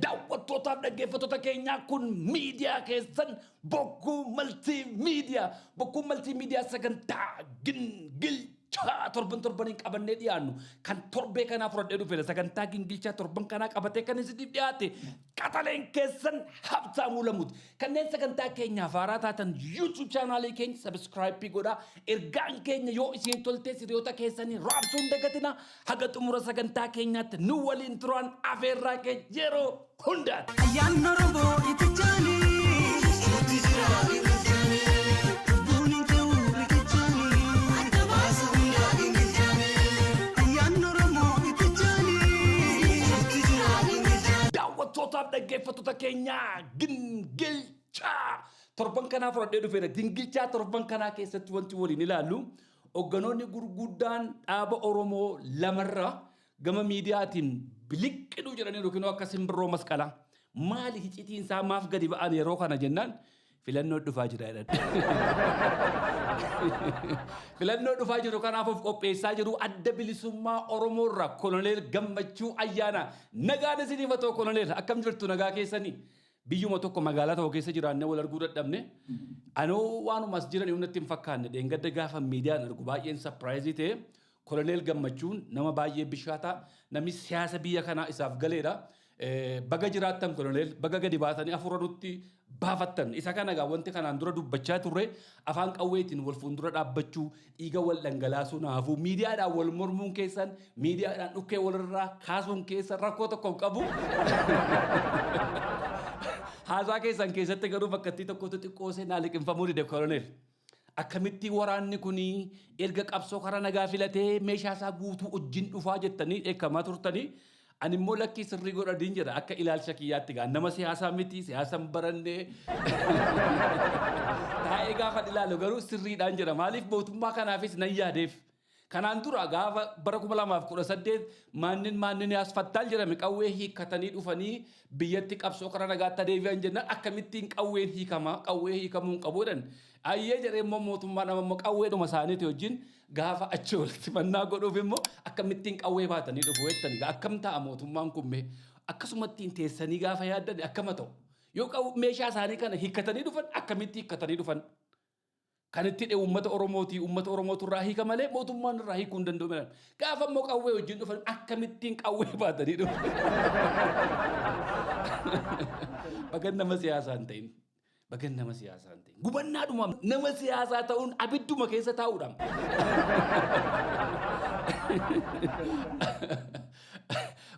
Daawwattootaaf dhaggeeffattoota keenyaa, kun miidiyaa keessan Bokkuu Maltii Miidiyaa. Bokkuu Maltii Miidiyaa sagantaa gingilchaa torban torbaniin qabannee dhiyaannu kan torbee kanaa fudhadhee dhufeera. Sagantaa gingilchaa torban kanaa qabatee kan isiniif dhiyaate qaxaleen keessan Habtaamuu Lamuuti. Kanneen sagantaa keenyaaf haaraa taatan YouTube chaanaalii keenya subscribe godhaa. Ergaan keenya yoo isin tolte hiriyoota keessanii raabsuu hin dagatinaa. Haga xumura sagantaa keenyaatti nu waliin turaan afeerraa keenya yeroo hundaati. Ayyaanni Oromoo itichaani. Lubbuun hin ce'u riqichaani. Ayyaanni Oromoo itichaani. Daawwattootaaf dhaggeeffattoota keenyaa, gingilchaa torban kanaa fudhadhee dhufeera. Gingilchaa torban kanaa keessatti wanti waliin ilaallu, hogganoonni gurguddaan dhaaba Oromoo lamarra gama miidiyaatiin biliqqiduu jedhanii yookiin akka simbirroo masqalaa. Maali hicitiin isaa, maaf gadi ba'an yeroo kana jennaan, filannoo dhufaa jira jedhan. Filannoo dhufaa jiru kanaaf of qopheessaa jiru. Adda Bilisummaa Oromoo irraa Koloneel Gammachuu Ayyaana. Nagaan isiniif haa ta'u, Koloneel, akkam jirtu, nagaa keessanii? Biyyuma tokko, magaalaa tokko keessa jiraannee wal arguu dadhabne. Anoo waanuma as jiran natti hin fakkaanne. Dheengadda gaafa miidiyaan argu baay'een surprise ta'e. Koloneel Gammachuun nama baay'ee bishaataa, namni siyaasa biyya kanaa isaaf galeedha. Baga jiraattan Koloneel, baga gadi baatanii hafuura nutti baafattan. Isa kana egaa wanti kanaan dura dubbachaa turre, afaan qawweetiin wal fuuldura dhaabbachuu, dhiiga wal dhangalaasuu naafuu, miidiyaadhaan wal mormuun keessan, miidiyaadhaan dhukkee walirraa kaasuun keessan rakkoo tokko hin qabu. Haasaa keessan keessatti garuu bakkattii tokkotti xiqqoo seenaa liqimfamuu dide, Koloneel. Akkamitti waraanni kun erga qabsoo karaa nagaa filatee meeshaa isaa guutuu wajjin dhufaa jettanii dheekkamaa turtanii. Ani immoo lakkii, sirrii godhadiin jedha akka ilaalcha kiyyaatti. Gaa nama siyaasaa miti, siyaasa hin barannee taa'ee gaafa ilaalu garuu sirriidhaan jedha. Maaliif? Mootummaa kanaafis nan yaadeef. Kanaan dura gaafa bara 2018 maannin maannin asfattaal jedhame qawwee hiikkatanii dhufanii biyyatti qabsoo karaa nagaatti adeebi'an jennaan, akkamittiin qawween hiikama, qawwee hiikamuu hin qabu jedhan. Ayyee jedhee immoo mootummaan amma immoo qawweedhuma isaaniiti wajjin gaafa achi walitti mannaa godhuuf immoo akkamittiin qawwee baatanii dhufu jettanii, akkam ta'a mootummaan kun mee? Akkasumattiin teessanii gaafa yaaddan akkama ta'u? Yoo meeshaa isaanii kana hiikkatanii dhufan, akkamitti hiikkatanii dhufan? Kan itti hidhe uummata Oromooti. Uummata Oromootu irraa hiika malee mootummaan irraa hiikuu hin danda'u jedhan. Gaafa immoo qawwee wajjin dhufan, akkamittiin qawwee baatanii dhufan? Bagan nama siyaasaa hin ta'in. Bagan nama siyaasaa hin ta'in. Gubannaadhuma nama siyaasaa ta'uun abidduma keessa taa'uudha.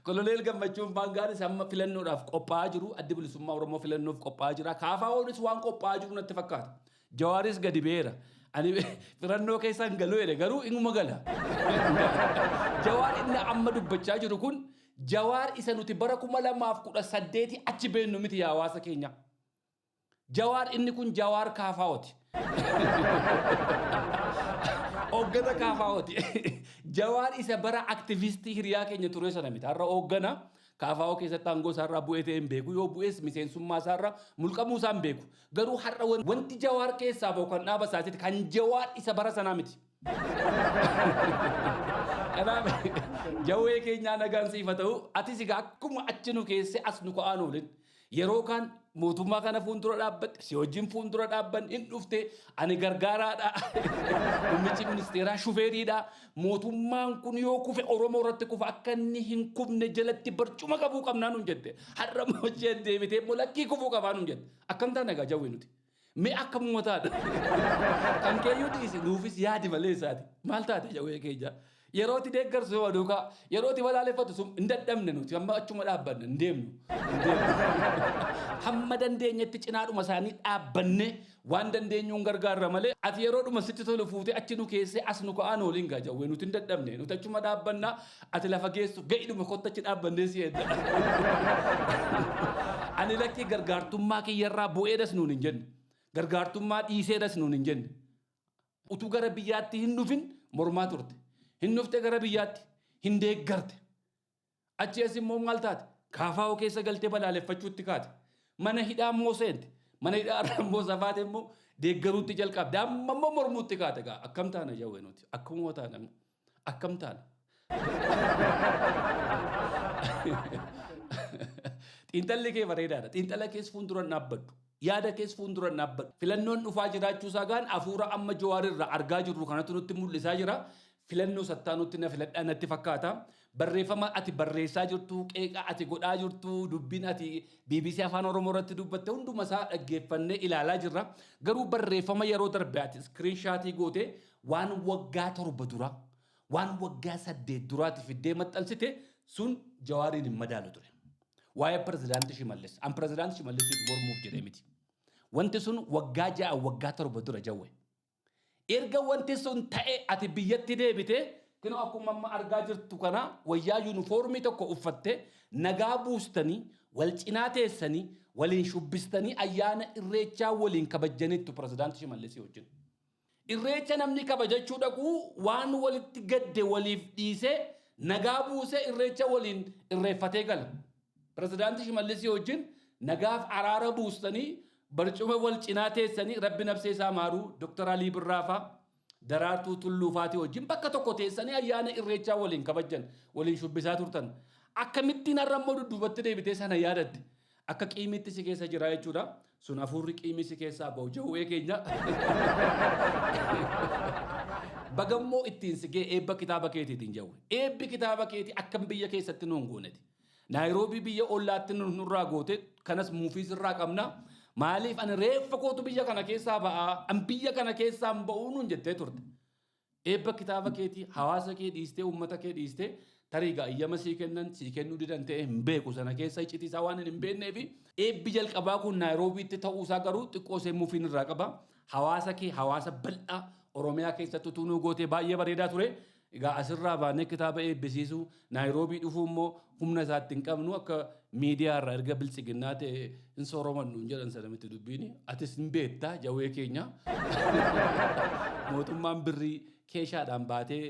Koloneel Gammachuun Baangaanis amma filannoodhaaf qophaa'aa jiru. Addi Bilisummaa Oromoo filannoof qophaa'aa jira. KFOnis waan qophaa'aa jiru natti fakkaata. Jawaaris gadi ba'eera. Ani filannoo keessa hin galu jedhe, garuu inuma gala. Jawaar inni amma dubbachaa jiru kun Jawaar isa nuti bara 2018 achi beennu miti, yaa hawaasa keenya. Jawaar inni kun Jawaar KFOti. Hooggana KFOti. Jawaar isa bara aktivistii hiriyaa keenya ture sana miti. Har'a hooggana KFO keessatti aangoo isaarraa bu'ee ta'e hin beeku. Yoo bu'es miseensummaa isaarraa mulqamuu isaa hin beeku. Garuu har'a wanti Jawaar keessaa bahu kan dhaaba isaatiiti. Kan Jawaar isa bara sanaa miti. Kanaaf jawwee keenyaa, nagaan siif haa ta'u. Atis egaa akkuma achi nu keessee as nu ka'aan oolin. Yeroo kaan mootummaa kana fuuldura dhaabbatte, si wajjin fuuldura dhaabban hin dhufte, ani gargaaraadha. Muummichi ministeeraa shufeeriidha. Mootummaan kun yoo kufe Oromoo irratti kufa, akka inni hin kufne jalatti barcuma qabuu qabnaa nuun jette. Har'a immoo isheen deebitee immoo lakkii, kufuu qabaa nuun jette. Akkam taana egaa jawwee nuti? Mee akkamuma taata? Kan keeyyuu dhiisi, nuufis yaadi malee isaati. Maal taate, jawwee keenya? Yeroo itti deeggarsu yoo duukaa, yeroo itti balaaleffatu sun hin dadhabne. Nuti amma achuma dhaabbanne hin deemnu. Hin deemnu. Hamma dandeenyetti cinaadhuma isaanii dhaabbanne waan dandeenyuun gargaarra malee, ati yeroodhuma sitti tolu fuutee achi nu keessee as nu ka'aan ooliin gaa jawwee, nuti hin dadhabne. Nuti achuma dhaabbannaa, ati lafa geessu ga'idhuma kotta, achi dhaabbannee si eegga. Ani lakkii, gargaartummaa kiyyarraa bu'eedhas nuun hin jenne. Gargaartummaa dhiiseedhas nuun hin jenne. Utuu gara biyyaatti hin dhufin mormaa turte. Hin dhufte gara biyyaatti, hin deeggarte. Achi as immoo maal taate? KFO keessa galtee balaaleffachuutti kaate. Mana hidhaa immoo seente. Mana hidhaa irraa immoo safaate immoo deeggaruutti jalqabde. Amma immoo mormuutti kaate gaa. Akkam taana jawwee nuti? Akkamuma taana? Akkam taana? Xiinxalli kee bareedaadha. Xiinxala kees fuuldura dhaabbadhu. Yaada kees fuuldura dhaabbadhu. Filannoon dhufaa jiraachuu isaa gaan hafuura amma Jawaar irraa argaa jirru kanatu nutti mul'isaa jira. Filannoo sattaanutti na filadhaa natti fakkaata. Barreeffama ati barreessaa jirtu, qeeqa ati godhaa jirtu, dubbiin ati BBC Afaan Oromoo irratti dubbatte hunduma isaa dhaggeeffannee ilaalaa jirra. Garuu barreeffama yeroo darbe ati screenshot goote waan waggaa 7 dura, waan waggaa 8 duraati fiddee maxxansite sun Jawaariin hin madaalu ture. Waa'ee pirezidaantii Shimallis. An pirezidaantii Shimallisiif mormuuf jedhee miti. Wanti sun waggaa 6, waggaa 7 dura, Jawwe. Erga wanti sun ta'e ati biyyatti deebite, kunoo akkuma amma argaa jirtu kana wayyaa yuunifoormii tokko uffatte, nagaa buustanii, wal cinaa teessanii, waliin shubbistanii, ayyaana Irreechaa waliin kabajjanittu pirezidaantii Shimallisii wajjin. Irreecha namni kabajachuu dhaqu waan walitti gadde waliif dhiisee, nagaa buusee, Irreecha waliin irreeffatee gala. Pirezidaantii Shimallisii wajjin nagaaf araara buustanii, barcuma wal cinaa teessanii, rabbi nafsee isaa maaruu Dr. Alii Birraafaa, Daraartuu Tulluufaatii wajjin bakka tokko teessanii ayyaana Irreechaa waliin kabajjan, waliin shubbisaa turtan. Akkamittiin har'a immoo dudduubatti deebitee sana yaadatte? Akka qiimiitti si keessa jira jechuudha. Sun hafuurri qiimii si keessaa ba'u, Jawwee keenya. Bagammoo ittiin si ga'e eebba kitaaba keetiitiin, Jawwe. Eebbi kitaaba keetii akkam biyya keessatti nuun gooneti. Naayiroobii biyya ollaatti nurraa goote kanas muufiis irraa qabna. Maaliif ani reeffa kootu biyya kana keessaa ba'aa, an biyya kana keessaa hin ba'uu nuun jettee turte. Eebba kitaaba keetii hawaasa kee dhiistee, uummata kee dhiistee, tarii gaa iyyama sii kennan sii kennuu didan ta'e hin beeku, sana keessa iccitii isaa waan hin beeknee fi eebbi jalqabaa kun Naayiroobiitti ta'uusaa garuu xiqqoo ishee mufiin irraa qaba. Hawaasa kee, hawaasa bal'aa Oromiyaa keessatti utuu nuu gootee baay'ee bareedaa ture. Egaa asirraa baanee kitaaba eebbisiisuu Naayiroobii dhufuu immoo humna isaatti hin qabnu. Akka miidiyaa irraa erga Biltsiginnaa ta'e hin sooromannu hin jedhan sana miti dubbiini. Atis hin beektaa, Jawwee keenya. Mootummaan birrii keeshaadhaan baatee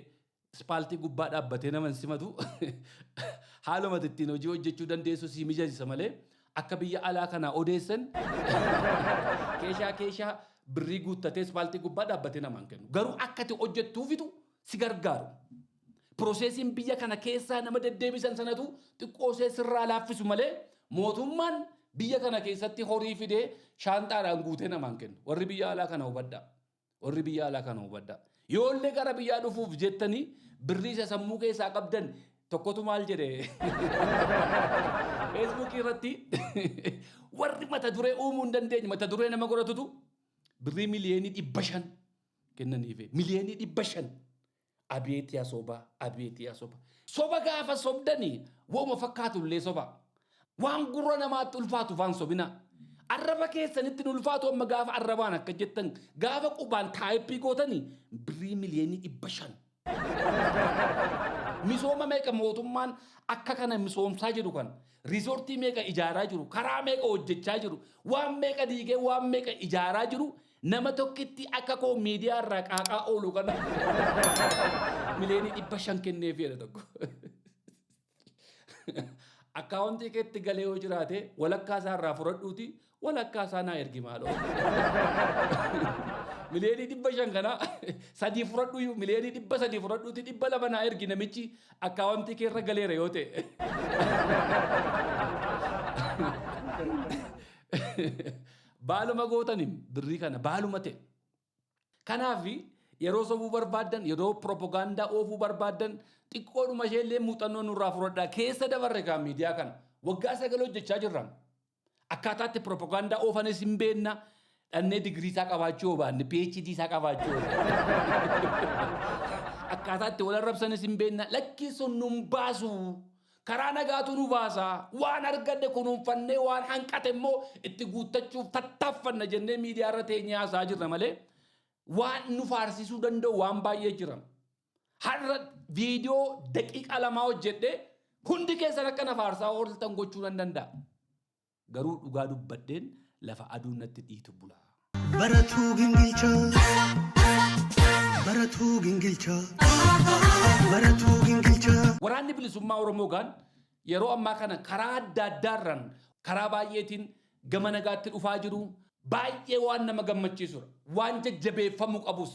ispaaltii gubbaa dhaabbatee nama hin simatu. Haaluma ittiin hojii hojjechuu dandeessu sii mijeessa malee akka biyya alaa kanaa odeessan keeshaa keeshaa birrii guuttatee ispaaltii gubbaa dhaabbatee namaan kennu. Garuu akka ati hojjettuufitu si gargaaru. Processiin biyya kana keessaa nama deddeebisan sanatu xiqqoo ishee sirraa laaffisu malee mootummaan biyya kana keessatti horii fidee shaanxaadhaan guutee namaan kennu. Warri biyya alaa kana hubadhaa. Warri biyya alaa kana hubadhaa. Yoollee gara biyyaa dhufuuf jettanii birrii isa sammuu keessaa qabdan tokkotu maal jedhe Feesbuukii irratti? Warri mata duree uumuu hin dandeenye mata duree nama godhatutu birrii 500,000,000 kennaniif. 500,000,000! Abeet yaa soba, abeet yaa soba. Soba gaafa sobdanii waanuma fakkaatu illee soba. Waan gurra namaatti ulfaatu faan sobina. Arraba keessanitti hin ulfaatu amma gaafa arrabaan akka jettan, gaafa qubaan type gootanii birrii 500,000,000. Misooma meeqa mootummaan akka kana misoomsaa jiru kan riizoortii meeqa ijaaraa jiru, karaa meeqa hojjechaa jiru, waan meeqa diigee waan meeqa ijaaraa jiru, nama tokkitti akka koo miidiyaa irraa qaaqaa oolu kana 500,000,000 kenneef jedha tokko. Akkaawuntii keetti galee yoo jiraate walakkaa isaa irraa fudhadhuuti walakkaa isaa naa ergi maaloo. 500,000,000 kana sadii fudhadhu, 300,000,000 fudhadhuuti 200 naa ergi namichi akkaawuntii kee irra galeera yoo ta'e. Baaluma gootaniin birrii kana baaluma ta'e. Kanaaf yeroo sobuu barbaaddan, yeroo propagaandaa oofuu barbaaddan, xiqqoodhuma isheellee muuxannoo nurraa fudhadhaa. Keessa dabarre kaa miidiyaa kana. Waggaa 9 hojjechaa jirra. Akkaataatti propagaandaa oofanis hin beekna. Dhannee digirii isaa qabaachuu yoo baanne, PhD isaa qabaachuu yoo baanne. Akkaataatti wal arrabsanis hin beekna. Lakki sun nun baasu. Karaa nagaatu nu baasa. Waan arganne kunuunfannee waan hanqate immoo itti guuttachuuf tattaaffanna jennee miidiyaa irra teenyee haasa'aa jirra malee waan nu faarsisuu danda'u waan baay'ee jira. Har'a viidiyoo daqiiqaa 2 hojjedhee hundi keessan akka na faarsaa ooltan gochuu nan danda'a. Garuu dhugaa dubbadheen lafa aduun natti dhiitu bula. Baratuu gingilchaa, baratuu gingilchaa, baratuu gingilchaa. Waraanni Bilisummaa Oromoo gaan yeroo ammaa kana karaa adda addaarraan karaa baay'eetiin gama nagaatti dhufaa jiru. Baay'ee waan nama gammachiisudha. Waan jajjabeeffamuu qabus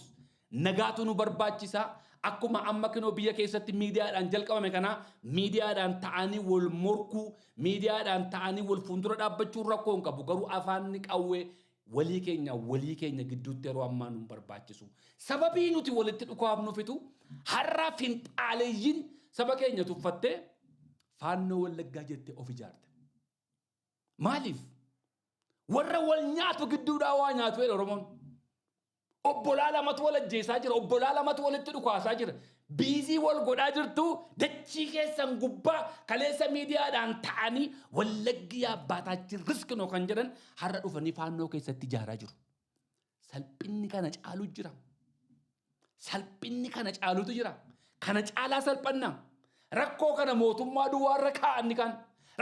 nagaatu nu barbaachisa. Akkuma amma kinoo biyya keessatti miidiyaadhaan jalqabame kana miidiyaadhaan ta'anii wal morkuu, miidiyaadhaan ta'anii wal fuuldura dhaabbachuun rakkoo hin qabu. Garuu afaanni qawwee walii keenya gidduutti yeroo ammaa nu barbaachisu. Sababii nuti walitti dhukaafnuufitu har'a finxaaleeyyiin saba keenya tuffattee Faannoo Wallaggaa jettee of ijaarte. Maaliif? Warra wal nyaatu gidduudhaa waa nyaatu jedha Oromoon. Obbolaa lamatu wal ajjeesaa jira. Obbolaa lamatu walitti dhukaasaa jira. Busy wal godhaa jirtu, dachii keessan gubbaa kaleessa miidiyaadhaan ta'anii "Wallaggi የአባታችን ርስት ነው" kan jedhan har'a dhufanii Faannoo keessatti ijaaraa jiru. Salphinni kana caalu jira. Salphinni kana caalutu jira. Kana caalaa salphannaa. Rakkoo kana mootummaa duwwaarra kaa'anni kan.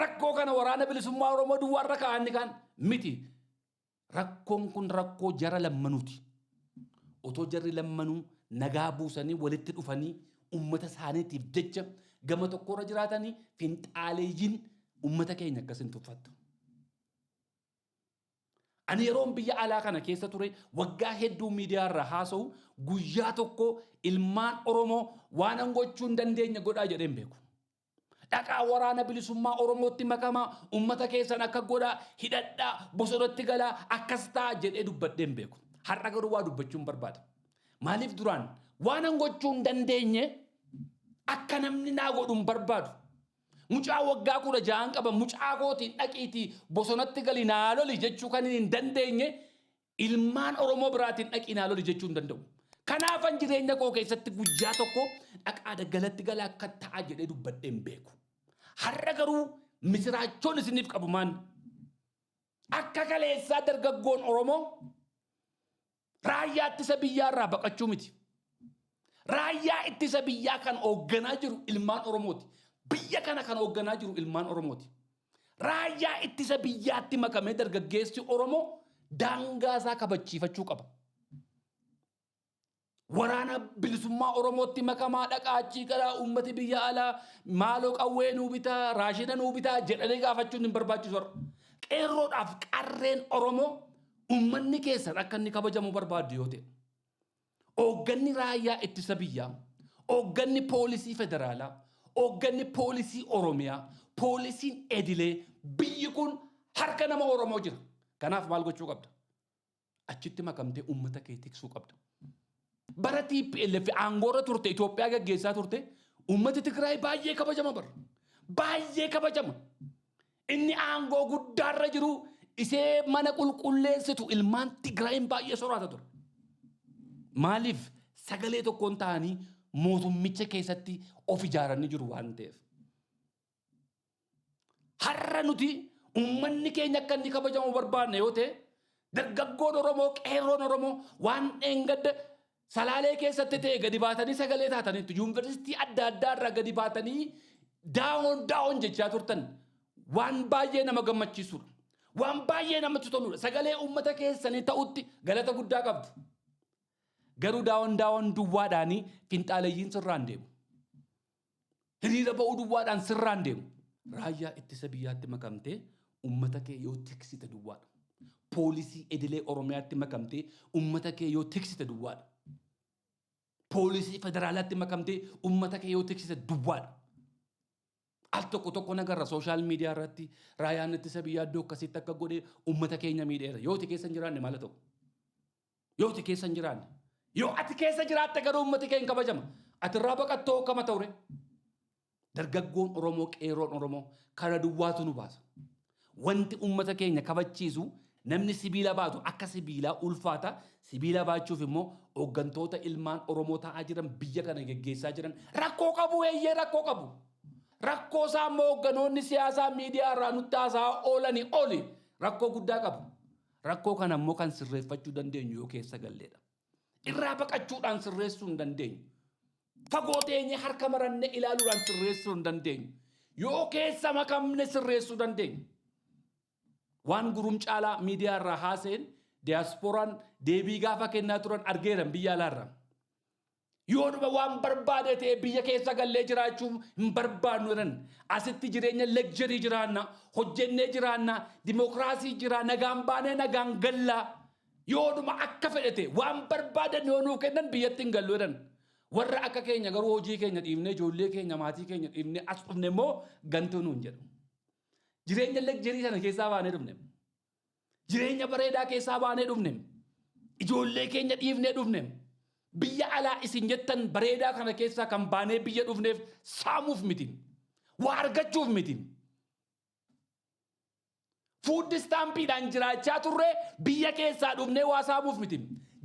Rakkoo kana Waraana Bilisummaa Oromoo duwwaarra kaa'anni kan miti. Rakkoon kun rakkoo jara lammanuuti. Otoo jarri lammanuu nagaa buusanii, walitti dhufanii, ummata isaaniitiif jecha gama tokkorra jiraatanii, finxaaleeyyiin ummata keenya akkas hin tuffattu. Ani yeroon biyya alaa kana keessa ture, waggaa hedduu miidiyaa irra haasa'u, guyyaa tokko ilmaan Oromoo waan an gochuu hin dandeenye godhaa jedhee hin beeku. Dhaqaa Waraana Bilisummaa Oromootti makamaa, ummata keessan akka godhaa, hidhadhaa, bosonatti galaa, akkas ta'a jedhee dubbadhee hin beeku. Har'a garuu waa dubbachuu hin barbaada. Maaliif? Duraan waan an gochuu hin dandeenye akka namni naa godhu hin barbaadu. Mucaa waggaa 16n qaba, mucaa kootiin "Dhaqiitii bosonatti gali, naa loli" jechuu kan hin dandeenye, ilmaan Oromoo biraatiin "Dhaqii naa loli" jechuu hin danda'u. Kanaafan jireenya koo keessatti guyyaa tokko "Dhaqaa daggalatti galaa, akka ta'a" jedhee dubbadhee hin beeku. Har'a garuu misiraachoon isiniif qabu maan? Akka kaleessaa dargaggoon Oromoo raayyaa ittisa biyyaarraa baqachuu miti. Raayyaa ittisa biyyaa kan hoogganaa jiru ilmaan Oromooti. Biyya kana kan hoogganaa jiru ilmaan Oromooti. Raayyaa ittisa biyyaatti makamee dargaggeessi Oromoo daangaa isaa kabachiifachuu qaba. Waraana Bilisummaa Oromootti makamaa, dhaqaa achii karaa uummati biyya alaa "Maaloo qawwee nuu bitaa, raashina nuu bitaa" jedhanii gaafachuun hin barbaachisu. Qeerroodhaaf qarreen Oromoo, uummanni keessan akka inni kabajamu barbaaddu yoo ta'e, hoogganni raayyaa ittisa biyyaa, hoogganni poolisii federaalaa, hoogganni poolisii Oromiyaa, poolisiin edilee, biyyi kun harka nama Oromoo jira. Kanaaf maal gochuu qabda? Achitti makamtee uummata kee tiksuu qabda. Bara TPLF aangoorra turte, Itoophiyaa gaggeessaa turte, uummati Tigraay baay'ee kabajama bara. Baay'ee kabajama. Inni aangoo guddaarra jiru isee mana qulqulleessitu ilmaan Tigraayin baay'ee soraata ture. Maaliif? Sagalee tokkoon ta'anii mootummicha keessatti of ijaaranii jiru waan ta'eef. Har'a nuti uummanni keenya akka inni kabajamu barbaanne yoo ta'e, dargaggoon Oromoo, qeerroon Oromoo, waan dheengadda Salaalee keessatti ta'e gadi baatanii sagalee taataniitu, yuunivarsiitii adda addaa irraa gadi baatanii "Down, down" jechaa turtan, waan baay'ee nama gammachiisudha. Waan baay'ee namatti toludha. Sagalee uummata keessanii ta'utti galata guddaa qabdu. Garuu "Down, down" duwwaadhaanii finxaalayyiin sirraan deemu. Hiriira ba'uu duwwaadhaan sirraan deemu. Raayyaa ittisa biyyaatti makamtee uummata kee yoo tiksite duwwaadha. Poolisii idilee Oromiyaatti makamtee uummata kee yoo tiksite duwwaadha. Poolisii federaalaatti makamtee uummata kee yoo tiksite duwwaadha. Al tokko tokko nagarra social media irratti raayyaan ittisa biyyaa iddoo akkasitti akka godhe, uummata keenya miidheera. Yoo ati keessa hin jiraanne maal ta'u? Yoo ati keessa hin jiraanne. Yoo ati keessa jiraatte garuu uummati kee hin kabajama. Ati irraa baqattoo akkama ta'ure? Dargaggoon Oromoo, qeerroon Oromoo, kana duwwaatu nu baasa. Wanti uummata keenya kabachiisu, namni sibiila baatu akka sibiilaa ulfaata. Sibiila baachuuf immoo hooggantoota ilmaan Oromoo ta'aa jiran, biyya kana geggeessaa jiran, rakkoo qabu, eeyyee, rakkoo qabu. Rakkoo isaa immoo hoogganoonni siyaasaa miidiyaa irraa nutti haasa'aa oolanii oli rakkoo guddaa qabu. Rakkoo kana immoo kan sirreeffachuu dandeenyu yoo keessa galleedha. Irraa baqachuudhaan sirreessuu hin dandeenyu. Fagoo teenyee harka marannee ilaaluudhaan sirreessuu hin dandeenyu. Yoo keessa makamne sirreessuu dandeenya. Waan Gurum Caalaa miidiyaa irraa haasa'een diyaaspooraan deebii gaafa kennaa turan argeeran biyya alaarraa. Yoo dhuma waan barbaade ta'e biyya keessa gallee jiraachuu hin barbaannu jedhan. Asitti jireenya luxury jiraanna, hojjennee jiraanna, dimokiraasii jira, nagaan baanee nagaan gallaa. Yoo dhuma akka fedhate waan barbaadan yoo nuu kennan biyyatti hin gallu jedhan. Warra akka keenya garuu hojii keenya dhiibnee, ijoollee keenya, maatii keenya dhiibnee as dhufne immoo gantuu nuun jedhu. Jireenya luxury sana keessaa baanee dhufne. Jireenya bareedaa keessaa baanee dhufne. Ijoollee keenya dhiifnee dhufne. Biyya alaa isin jettan bareedaa kana keessaa kan baanee biyya dhufneef saamuuf miti. Waa argachuuf miti. Food stampiidhaan jiraachaa turre, biyya keessaa dhufnee waa saamuuf miti.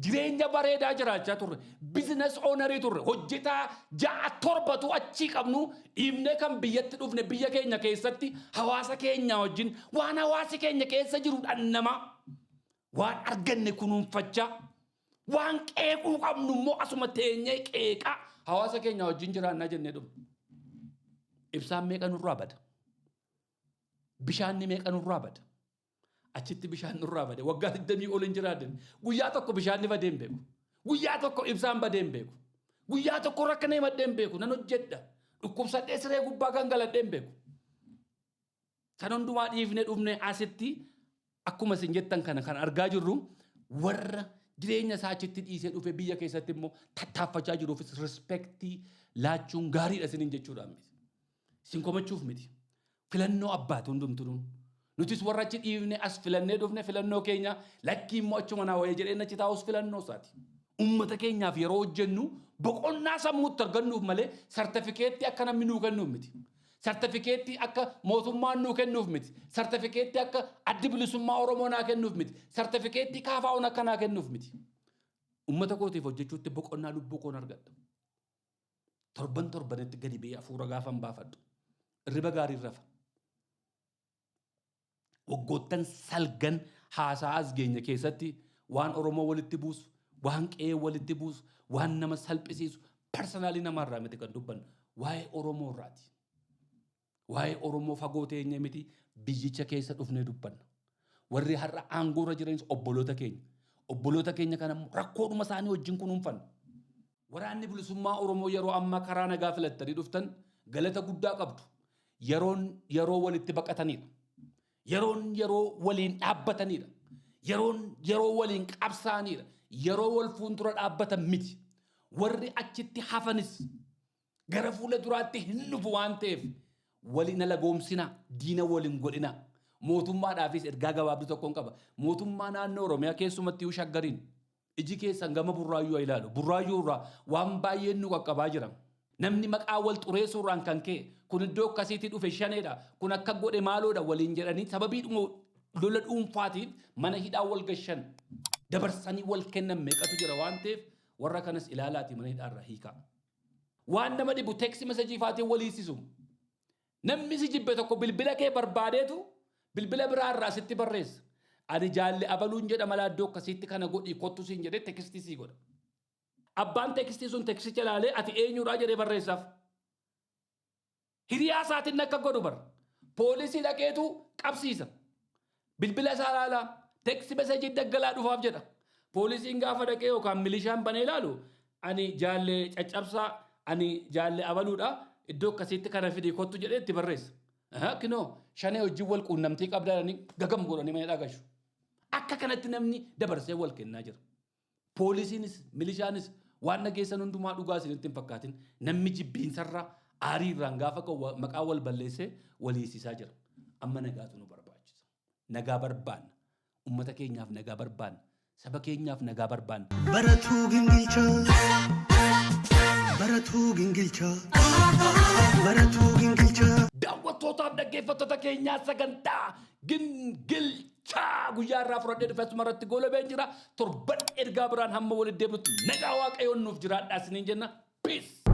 Jireenya bareedaa jiraachaa turre. Business ownerii turre. Hojjetaa ja'a torbatu achii qabnu dhiibnee kan biyyatti dhufne, biyya keenya keessatti hawaasa keenya wajjin waan hawaasi keenya keessa jiru dhandhama. Waan arganne kunuunfachaa, waan qeequu qabnu immoo asuma teenyee qeeqaa hawaasa keenya wajjin jiraannaa jennee dhufne. Ibsaan meeqa nurraa bada? Bishaanni meeqa nurraa bada? Achitti bishaan nurraa bade. Waggaa 20 ol hin jiraadden. Guyyaa tokko bishaanni badee hin beeku. Guyyaa tokko ibsaan badee hin beeku. Guyyaa tokko rakkina himadhee hin beeku. Nan hojjedha. Dhukkubsadhee siree gubbaa gangaladhee hin beeku. Kan hundumaa dhiifnee dhufne asitti akkuma isin jettan kana kan argaa jirru, warra jireenya isaa achitti dhiisee dhufe biyya keessatti immoo tattaaffachaa jiruufis respectii laachuun gaariidha isiniin jechuudha miti. Isin komachuuf miti. Filannoo abbaati hundumtuun. Nutis warra achi dhiifne as filannee dhufne filannoo keenya, lakkii immoo achuma naa wayii jedhee achi taa'us filannoo isaati. Uummata keenyaaf yeroo hojjennu boqonnaa sammuutti argannuuf malee sartifikeettii akka namni nuu kennuuf miti. Sartifikeettii akka mootummaan nuu kennuuf miti. Sartifikeettii akka Addi Bilisummaa Oromoo naa kennuuf miti. Sartifikeettii KFO'n akka naa kennuuf miti. Uummata kootiif hojjechuutti boqonnaa lubbuu koon argadha. Torban torbanitti gadi ba'ee hafuura gaafan baafadhu. Irriba gaarii rafa. Waggoottan salgan haasaa as geenya keessatti waan Oromoo walitti buusu, waan qe'ee walitti buusu, waan nama salphisiisu, personally namaarraa miti kan dubbannu. Waa'ee Oromoo irraati. Waa'ee Oromoo fagoo teenye miti, biyyicha keessa dhufnee dubbanna. Warri har'a aangoorra jiranis obboloota keenya. Obboloota keenya kana immoo rakkoodhuma isaanii wajjin kunuunfanna. Waraanni Bilisummaa Oromoo yeroo ammaa karaa nagaa filattanii dhuftan galata guddaa qabdu. Yeroon yeroo walitti baqatanidha. Yeroon yeroo waliin dhaabbatanidha. Yeroon yeroo waliin qabsaa'anidha. Yeroo wal fuuldura dhaabbatan miti. Warri achitti hafanis gara fuula duraatti hin dhufu waan ta'eef waliin alagoomsinaa, diina waliin godhinaa. Mootummaadhaafis ergaa gabaabduu tokkoon qaba. Mootummaa naannoo Oromiyaa, keessumatti iyyuu Shaggariin, iji keessan gama Burraayyuu haa ilaalu. Burraayyuu irraa waan baay'een nu qaqqabaa jira. Namni maqaa wal xureessuurraan kan ka'e kun iddoo akkasiitti dhufe shaneedha. Kun akka godhe maaloodha waliin jedhanii sababii lola dhuunfaatiin mana hidhaa wal gashan, dabarsanii wal kennan meeqatu jira waan ta'eef, warra kanas ilaalaati mana hidhaarraa hiikaa. Waan nama dhibu text messagii faatiin waliisisu. Namni si jibbe tokko bilbila kee barbaadeetu bilbila biraa irraa sitti barreessa. "Ani jaalli abaluun jedha, mala iddoo akkasiitti kana godhii kottu" siin jedhee textii sii godha. Abbaan textii sun texticha ilaalee "Ati eenyudha?" jedhee barreessaaf. Hiriyaa isaatiin akka godhu bara. Poolisii dhaqeetu qabsiisa. Bilbila isaa ilaalaa, text messagii daggalaa dhufaaf jedha. Poolisiin gaafa dhaqee yookaan milishaan banee ilaalu, "Ani jaallee caccabsaa, ani jaallee abaluudha, iddoo akkasiitti kana fidii kottu" jedhee itti barreessa. Kinoo shanee wajjin wal quunnamtii qabdaadhanii gagam godhanii mana dhagashu. Akka kanatti namni dabarsee wal kennaa jira. Poolisiinis milishaanis waan dhageessan hundumaa dhugaa isinitti hin fakkaatin. Namni jibbiinsarraa, aariirraan gaafa ka'u maqaa wal balleessee waliisisaa jira. Amma nagaatu nu barbaachisa. Nagaa barbaanna. Uummata keenyaaf nagaa barbaanna. Saba keenyaaf nagaa barbaanna. Baratuu gingilchaa, baratuu gingilchaa, baratuu gingilchaa. Daawwattootaaf dhaggeeffattoota keenyaa, sagantaa gingilchaa guyyaa irraa fudhadhee dhufe asuma irratti goolabeen jira. Torban ergaa biraan hamma walitti deebinutti nagaa Waaqayyoon nuuf jiraadhaa isiniin jenna. Peace.